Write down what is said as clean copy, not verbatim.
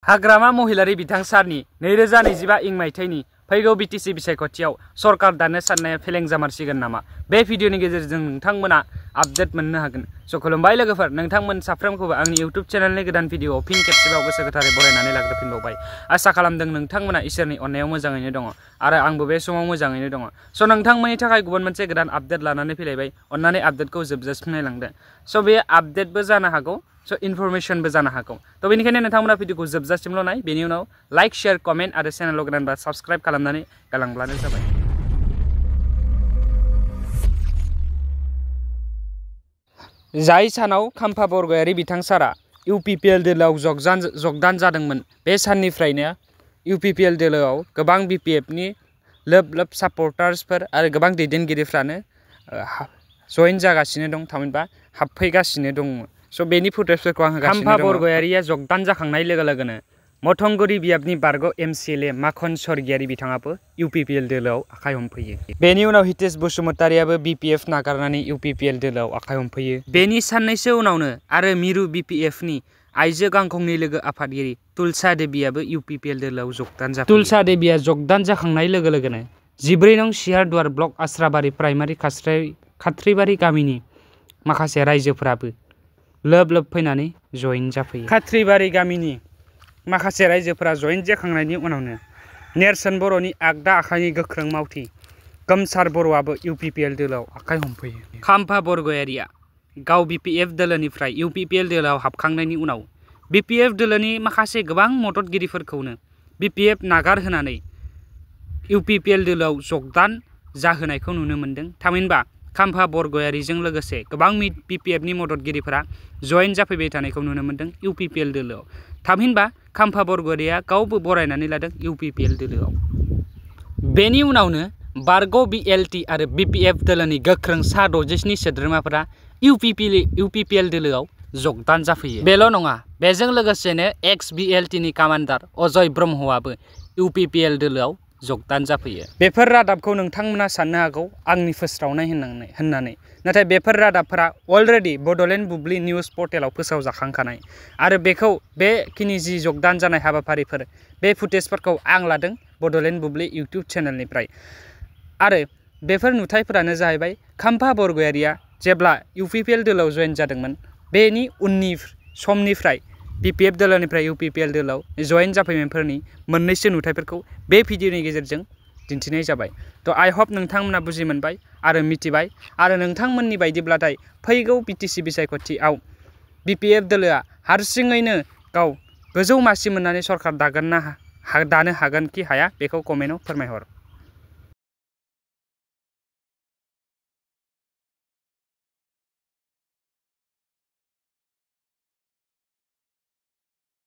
हाग्रामा महिलारि बिथां सारनि 2025 इं मायथाइनि फैगौ बीटीसी बिसायख'थियाव सरकार दानो साननाया फेलें जामारसिगोन नामा? बे भिडिअनि गेजेरजों नोंथांमोना आपडेट मोननो हागोन। स' खुलुमबाय लोगोफोर, नोंथांमोन साफ्रोमखौबो आंनि इउट्युब चेनेलनि गोदान भिडिअआव फिन खेबसेबाव गोसो गोथारै बरायनानै लाग्रोफिनबावबाय। आसा खालामदों नोंथांमोना इसोरनि अननायाव मोजाङैनो दङ आरो आंबो बे समाव मोजाङैनो दङ। स' नोंथांमोननि थाखाय गुबुन मोनसे गोदान आपडेट लानानै फैलायबाय। अन्नानै आपडेटखौ जोबजासिम नायलांदो। स' बे आपडेटबो जानो हागौ, स' इनफरमेशनबो जानो हागौ। थ' बेनिखायनो नोंथांमोना भिडिअखौ जोबजासिमल' नाय, बेनि उनाव लाइक, शेयार, कमेन्ट आरो चेनेलाव गोदानबा साबस्क्राइब खालामनानै गालांब्लानो जाबाय। जाय सानाव खाम्फा बरगयारि बिथां सारा इउपिपिएल दोलोआव जगदान जादोंमोन, बे साननिफ्रायनो इउपिपिएल दोलोआव गोबां बिपिएफनि लोब लोब सापर्टार्सफोर आरो गोबां दैदेनगिरिफ्रानो जइन जागासिनो दं, थामहिनबा हाबफैगासिनो दङ। स' बेनि फुटेजफोरखौ आं होगासिनो दङ। खाम्फा बरगयारिया जगदान जाखांनाय लोगो लोगोनो मथंगुरि बियाबनि बारग' एमसिएलए माखन स्वर्गियारि बिथाङाबो इउपिपिएल दोलोआव आखाइ हमफैयो। बेनि उनाव हितेश बसुमतारियाबो बिपिएफ नागारनानै इउपिपिएल दोलोआव आखाइ हमफैयो। बेनि साननैसो उनावनो आरो मिरु बिपिएफनि आइजो गांखंनि लोगो आफादगिरि तुलसा देबियाबो इउपिपिएल दोलोआव जगदान जाफैयो। तुलसा देबिया जगदान जाखांनाय लोगो लोगोनो 14 नं सियारदुवार ब्लक आस्राबारि प्राइमारि खाथ्रिबारि गामिनि माखासे रायजोफोराबो लोब लोब फैनानै जइन जाफैयो। खाथ्रिबारि गामिनि माखासे रायजोफोरा जइन जाखांनायनि उनावनो नेरसोन बर'नि आगदा आखाइनि गोख्रों मावथि गोमसार बर'आबो इउपिपिएल दोलोआव आखाइ हमफैयो। खाम्फा बरगयारिया गाव बिपिएफ दोलोनिफ्राय इउपिपिएल दोलोआव हाबखांनायनि उनाव बिपिएफ दोलोनि माखासे गोबां मददगिरिफोरखौनो बिपिएफ नागारहोनानै इउपिपिएल दोलोआव जगदान जाहोनायखौ नुनो मोन्दों। थामहिनबा खाम्फा बरगयारिजों लोगोसे गोबां बिपिएफनि मददगिरिफोरा जइन जाफैबाय थानायखौ नुनो मोन्दों इउपिपिएल दोलोआव। थामहिनबा खाम्फा बरगयारिया गावबो बरायनानै लादों इउपिपिएल दोलोआव। बेनि उनावनो बारग' बिएलटि आरो बिपिएफ दोलोनि गोख्रों सा 67 सोद्रोमाफोरा इउपिपिएल दोलोआव जगदान जाफैयो। बेल' नङा, बेजों लोगोसेनो एक्स बिएलटिनि कामान्डार अजय ब्रह्मआबो इउपिपिएल दोलोआव जगदान जाफैयो। बेफोर रादाबखौ नोंथांमोना साननो हागौ आंनि फोस्रावनाय होननानै, नाथाय बेफोर रादाबफोरा अलरेडि बड'लेण्ड बुब्लि निउज पर्टेलाव फोसावजाखांखानाय आरो बेखौ बेखिनि जि जगदान जानाय हाबाफारिफोर, बे फुटेजफोरखौ आं लादों बड'लेण्ड बुब्लि इउटिउब चेनेलनिफ्राय। आरो बेफोर नुथायफोरानो जाहैबाय खाम्फा बरगयारिया जेब्ला इउपिपिएल दोलोआव जइन जादोंमोन, बेनि उननि समनिफ्राय बिपिएफ दोलोनिफ्राय इउपिपिएल दोलोआव जइन जाफैनायफोरनि मोननैसो नुथायफोरखौ बे भिडिअनि गेजेरजों दिन्थिनाय जाबाय। थ' आइ हप नोंथांमोना बुजि मोनबाय आरो मिथिबाय, आरो नोंथांमोननि बायदिब्लाथाय फैगौ बीटीसी बिसायख'थियाव बिपिएफ दोलोआ हारसिङैनो गाव गोजौ मासि मोननानै सरकार दानो हागोन कि हाया, बेखौ कमेन्टआव फोरमायहर।